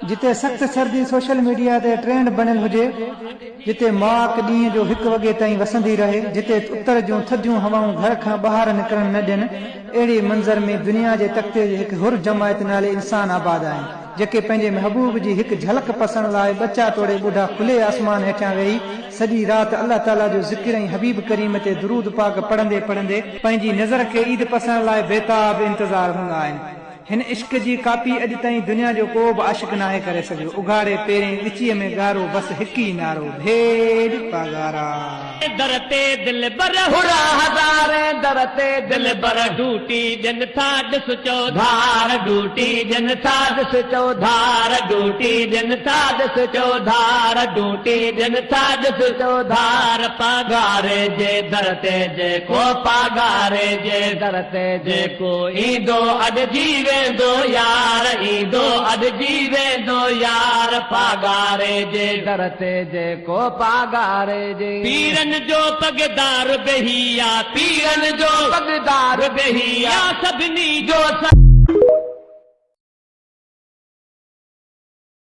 جتي سخت سردي سوشل ميڊيا تي ٽرينڊ بڻيل هجي، جتي ماڪ ڏينهن جو هڪ وڳي تائين وسندي رهي، جتي اتر جون ٿڌيون هوائون گهر کان ٻاهر نڪرڻ نه ڏين، اهڙي منظر ۾ دنيا جي تختي جي هڪ حر جماعت نالي انسان آباد آهن، جيڪي پنهنجي محبوب جي هڪ جهلڪ پسڻ لاء ٻچا توڙي ٻڍا کلي آسمان هيٺيان ويهي سڄي رات الله تعاليٰ جو ذڪر ۽ حبيب ڪريم تي درود پاڪ پڙهندي پڙهندي پنهنجي نظر کي عيد پسڻ لاء بيتاب انتظار هوندا آهن. هن عشق جي ڪاپي اڄ تائين دنيا جو ڪو به عاشق ناهي ڪري سگهيو. اگهاڙي پيرين ڳچيء ۾ ڳارو بس هڪ ئي نعرو، ڀيڄ پاڳارا. در تي دلبر حرا هزارين در تي دلبر ڊوٽي ڏين ٿا ڏس چوڌار ڊوٽي ڏين ٿا ڏس چوڌار ڊوٽي ڏين ٿا ڏس چوڌار ڊوٽي ڏين ٿا ڏس چوڌار پاڳاري جي در تي جيڪو پاڳاري جي در تي جيڪو ايندو اڏجي ويندو يار ايندو اڏجي ويندو يار پاڳاري جي در تي جيڪو پاڳاري جي. پيرن جو پڳدار به هي آ پيرن جو پڳدار به هي آ سڀني جو.